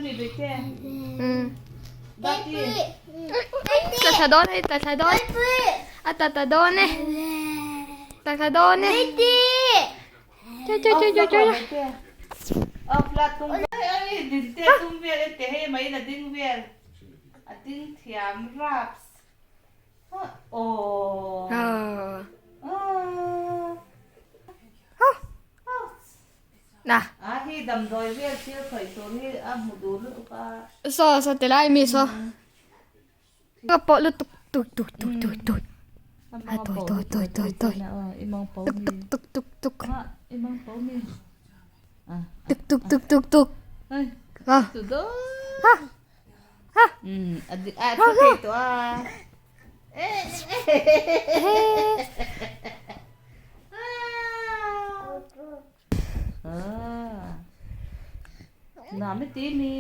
mi bete. Tla thla dawn hei tla thla dawn. A tla ta dawn e. Tla thla dawn e. Choi choi choi choi choi. Off la tum vel din te tum vel e te hei mai la ding vel. A ding thiam raps. Aw. Na. A hi damdawi vel thil khawih tur hi a hmu duh lutuk a. Saw saw ti lai mi saw. Ka pawh lutuk tuk tuk tuk tuk tuk. A tawi tawi tawi tawi tawi. Tuk tuk tuk tuk tuk. Tuk tuk tuk tuk tuk. Ha. Ha. Ha. Ha. Nami ti mi.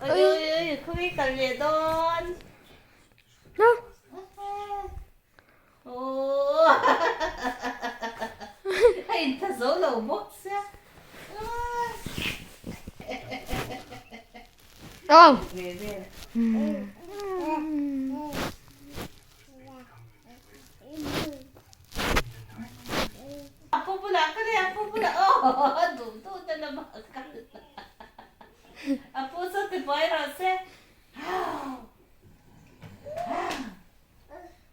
Oi oi oi khawi kal leh dawn. Aww a intha zo lo bawk sia. Aw. Apu bulah ka le apu bulah aw duh duh na lamah a kal. Apu saw tibuai rawh se.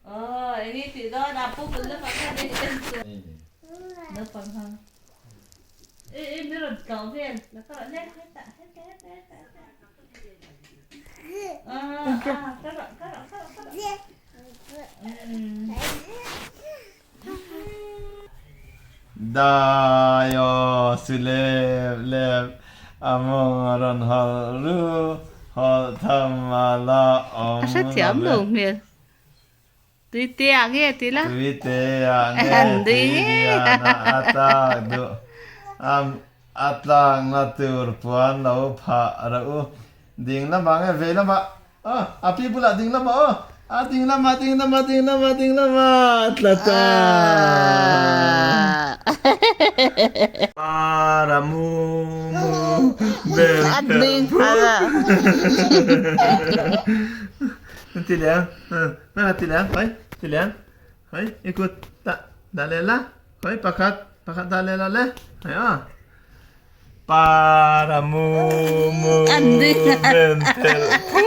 Aw eng i tih dawn apu bul lamah khan i en chu. Naupang ho. I i mi rawn tlawh vel la ka rawh le hetah hetah hetah hetah hetah. Ah ah ka rawh ka rawh ka rawh ka rawh. Dai aw si lep lep a mawng a rawn hawlh ru hawlh tham a la awm A hrethiam lo hmel. Tuite ah nge ti la? Tuite ah nge tuilian ah a tlak duh a tlakna tur puan lo phah reuh u. Ding lamah nge vei lamah Aw, a pi bulah ding lamah aw, a ding lamah, ding lamah, ding lamah, ding lamah, tla ta. Para mu mu bel bel pu. Ti liang, na ti liang, hoi, ti liang, hoi, ikut ta, dah le la, hoi pakhat, pakhat dah le la le, hoi aw. Para mu mu ben tel pu.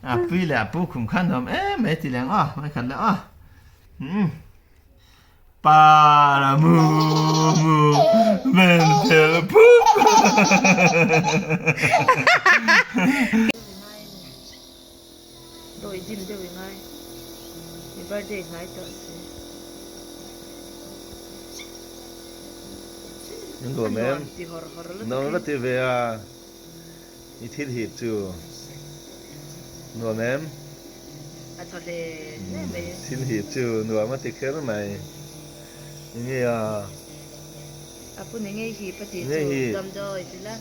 A pui leh a pu khum khan nuam em mai ti leng aw mai khat leh aw. Para mu mu ben tel pu. Dawi dim deuh i ngai. I birthday hnai tawh si. An nuam em? Nuam va ti ve a i thil hip chu. Nuam em? A thaw hle hle mai. Thil hip chu nuam a ti kher mai. Enge a? A pu ni ngei hip a tih chu damdawi ti la.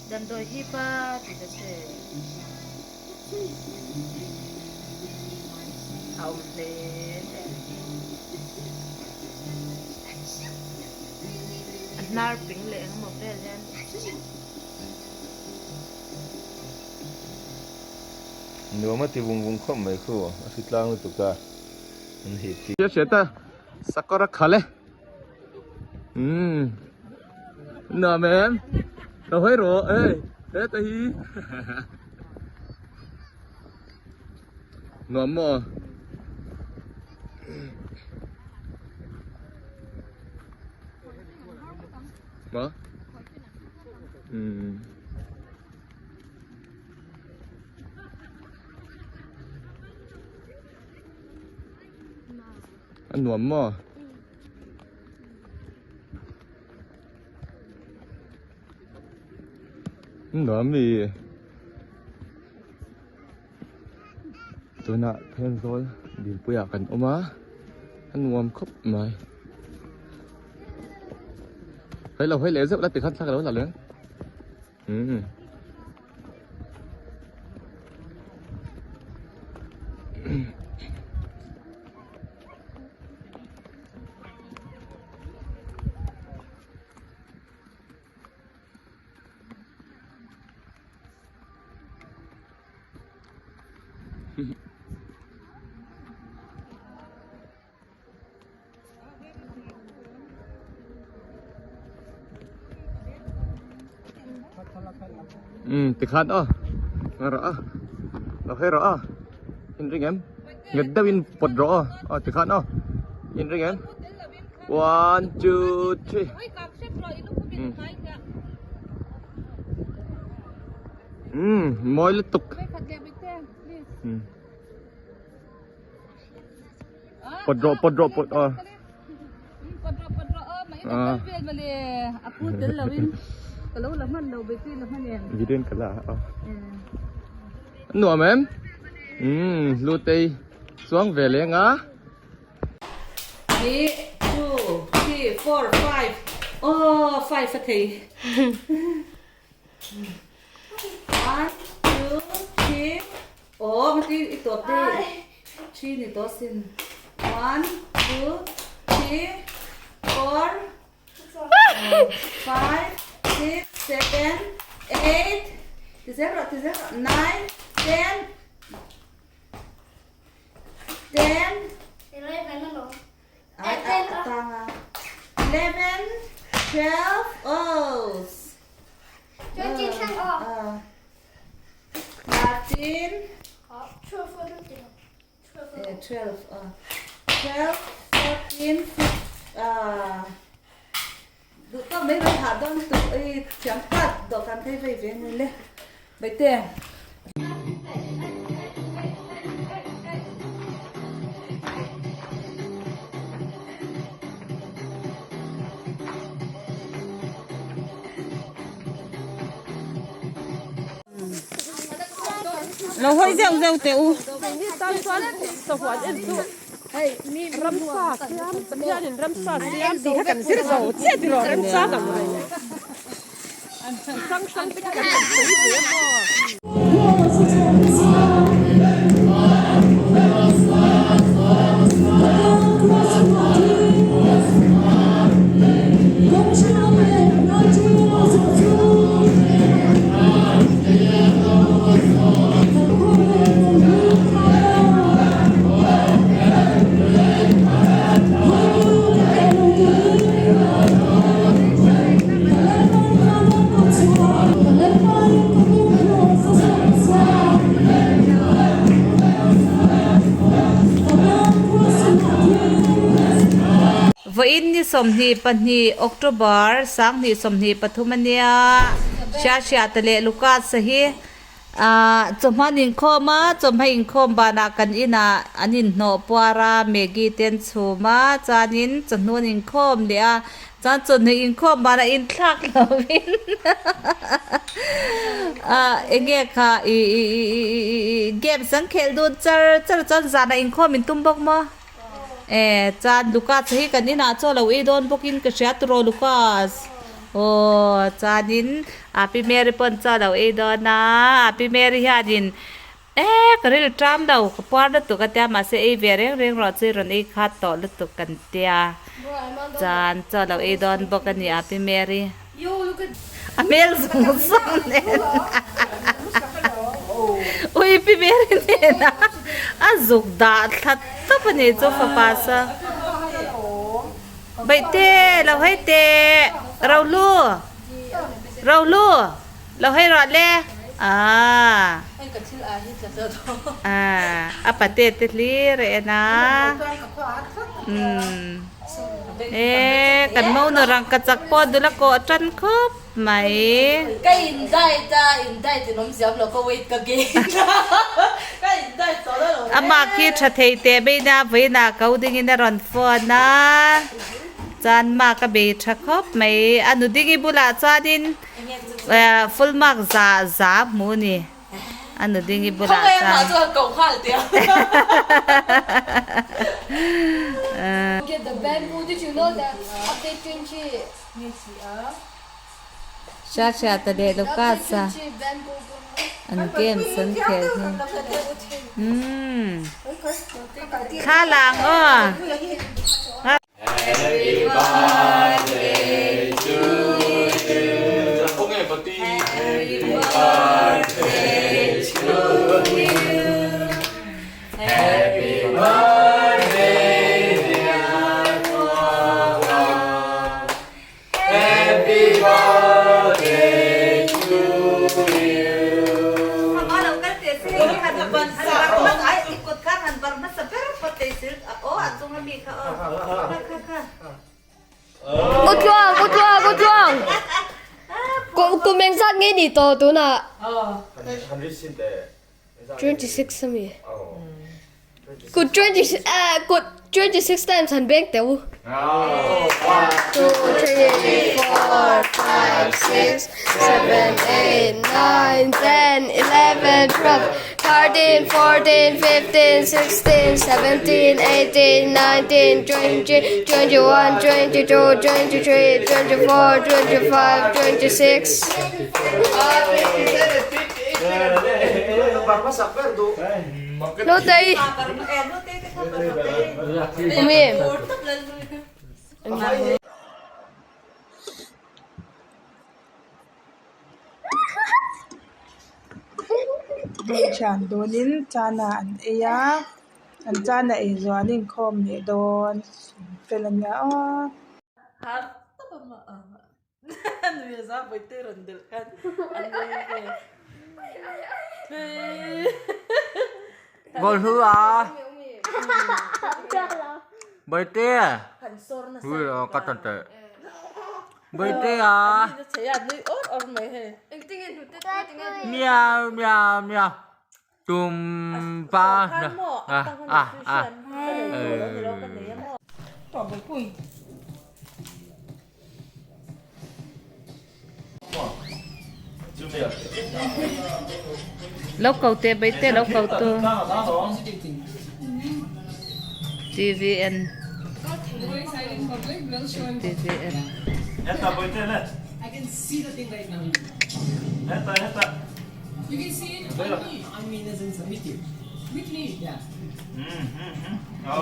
Damdawi hip a ti ta che. A awm hle hle. A hnar ping leh engemaw vel hian. Nuam a ti vung vung khawp mai khu a hri tlang lutuk a an hip chi. Hriat hriat a sakawr a khal e umm nuam em lo hawi rawh hei heta hi nuam maw maw umm a nuam maw. Nuam mi tunah Thenzawl dilpuiah kan awm a a nuam khawp mai hei lo hawi leh zeuh la tikhan thla ka lo la leh ang umm. Umm tikhan aw nga rawh a lo hawi rawh aw in ring em nghet deuhin pawt rawh aw aw tikhan aw in ring em one two three umm umm mawi lutuk umm pawt rawh pawt rawh pawt aw video in ka la a nuam em umm hlutei chuang ve leng a. Three, two, three, four, five. Oh, five a thei. One, two, three. Aw heti i tawp daih three ni tawh sin one two three four five six seven eight ti zel rawh ti zel rawh nine ten ten ai a tang a eleven twelve oh 13 12 12 14 15 duh tawk mai mai hah dawn tuk ei thiam pat dawhkan phei vei ve ni le Baite. Lo hawi zeuh zeuh teh u. Vawiin ni 22 October 2023 a nia, Hriahhriata leh Lucas-a hi ahh chawhma an inkhawm a, chawhma inkhawm banah kan inah an inhnawh puar a, Maggie te an chhum a, chuanin chawhnu an inkhawm leh a, chuan chawhnu inkhawm banah inthlak lovin ahh enge kha ih ih ih ih ih ih games an khelh dun char char a, chuan zanah inkhawm in tum bawk maw? E chuan Lucas hi kan inah chaw lo ei dawn bawkin ka hria turaw Lucas aw chuanin Api Mary pawn chaw lo ei dawn a Api Mary hianin e ka ril ṭam lo ka puar lutuk a tia mahse ei ve reng reng rawh chu i rawn ei khat tawh lutuk kan tia chuan chaw lo ei dawn bawk a ni Api Mary. A hmel zawng zawng nen ui pi Mary nen a a zuk dah thla tawp a ni chu fapa sa Baihte lo hei teh Rohlu Rohlu lo hei rawh le aaa a pate te hlir a en a umm. E kan mo nu rangka chak pawh dul a kawh tan khawp mai. Ka in diet a, in diet in awm ziam lo ka weight ka gain a, ka in diet tawh lo lo. Amah khi tha thei teh mai ina vawiinah ko dingin a rawn phone a, chuan mark a bei tha khawp mai. A nu dingi bulah chuanin full mark za za hmu a ni. A nu dingi bulah chuan. Hriathriata leh Lucas-a an games an khel hi. Umm. Thla lang aw. Happy birthday to you. Happy birthday to you. Happy birthday dear Papa. Happy birthday to you. Utluang, Utluang, Utluang! Kum engzat nge ni tawh tunah? 26 ami. Kut 26 eh kut 26 times han beng teh u. 1 2 3 4 5 6 7 8 9 10 11 12 13 14 15 16 17 18 19 20 21 22 23 24 25 26. Notei. Umi. Thian dawnin chana an ei a an chana ei zawh an inkhawm leh dawn fel a nia aw. Lo ko te bai te lo ko tu TVN TVN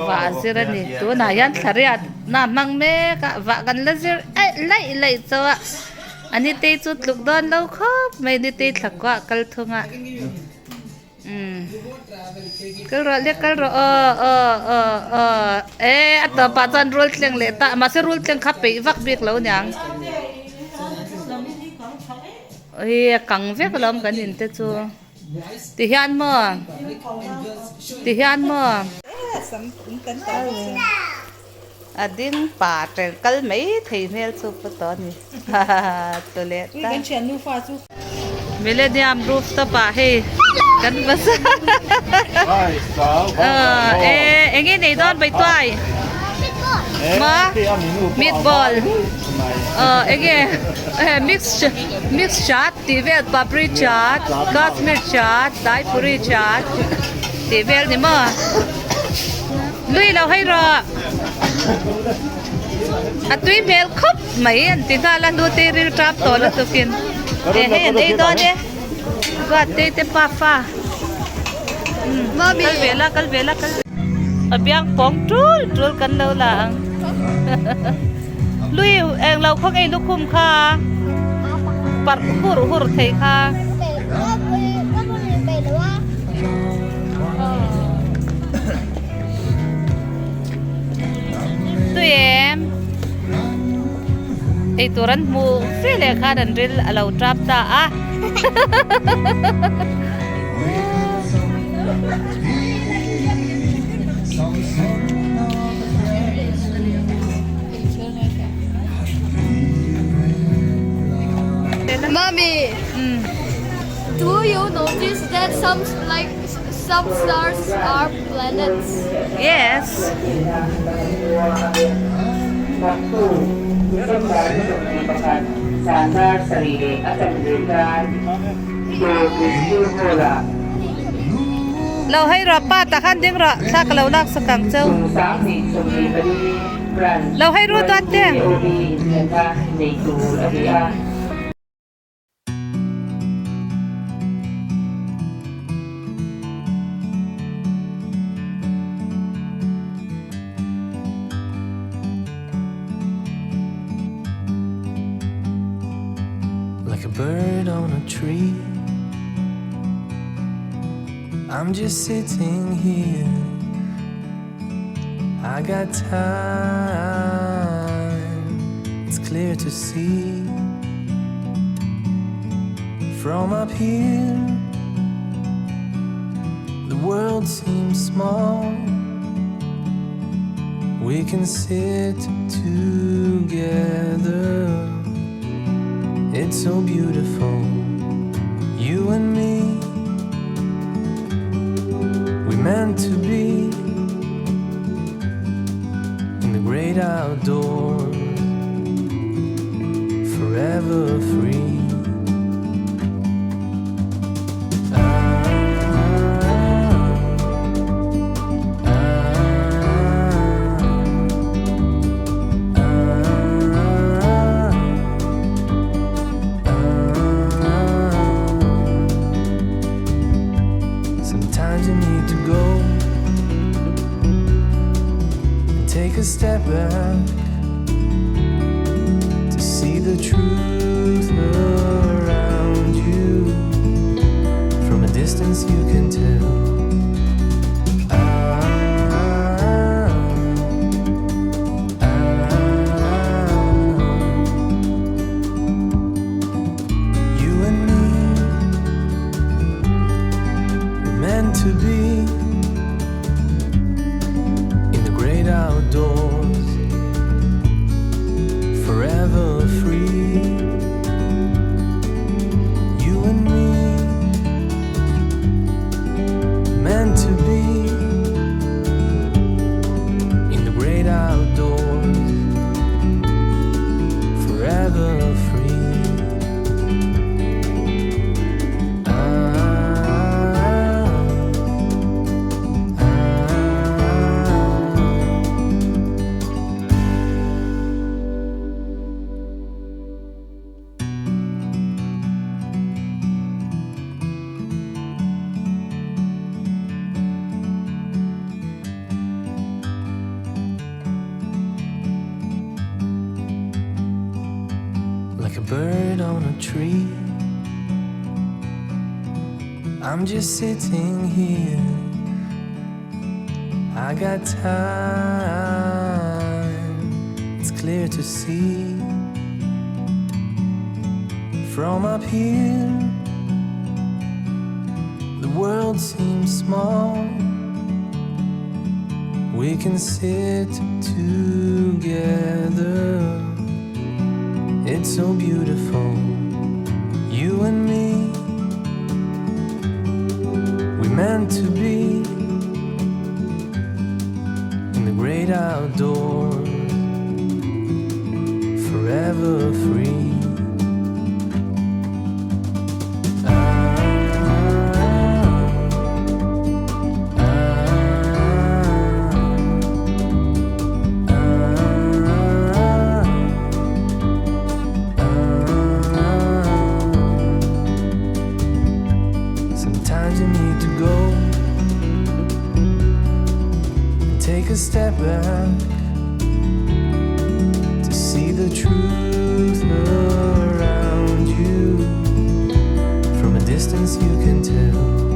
Vah zir a ni. Tunah hian thlariat na hmang mek a, vah kan la zir eih laih laih chauh a, a nitei chu tluk dawn lo khawp mai nitei thla kuah kal thung a umm kal rawh le kal rawh aw aw aw aw e a tawpah chuan rul thleng leh ta mahse rul thleng kha peih vak bik lo niang. Hi a kang vek alawm kan in te chu ti hian maw ti hian maw a ding pa tel kal mai thei hmel chu pu tawh a ni tlu leh ta Millennium rooftop ah hei kan bazar e enge nei dawn baituai maw meatball enge mix mix chaat tih vel papri chaat kashmir chaat dai puri chaat tih vel ni maw lui lo hei rawh a tui hmel khawp mai an ti nghal a hnute ril tap tawh lutukin e hei an ei dawn e duat te te pafa kal ve la kal ve la kal a biang pawng tul tul kan lo la ang lui eng lo khaw ngei lukhum kha parh hur hur thei kha. Tui em eitur an hmuh fe leh khan an ril a lo tap ta a. Mommy, do you notice that some like some stars are planets? Yes. Lo hei rawh pa tah khan ding rawh thla ka lo lak sak ang cheu. Lo hei ru duat te. Like a bird on a tree I'm just sitting here I got time It's clear to see From up here The world seems small. We can sit together. It's so beautiful, you and me. We meant to be in the great outdoors, forever free. Sometimes you need to go and take a step back to see the truth around you. From a distance, you can tell. Ah, ah, You and me, we're meant to be in the great outdoors, forever free. You and me, meant to be in the great outdoors, forever free. Ah, ah. Like a bird on a tree. I'm just sitting here. I got time, it's clear to see. From up here, the world seems small. We can sit together. It's so beautiful, you and me. We meant to be in the great outdoors, forever free. Ah, ah, ah, ah. Sometimes you need to go and take a step back to see the truth around you. From a distance, you can tell.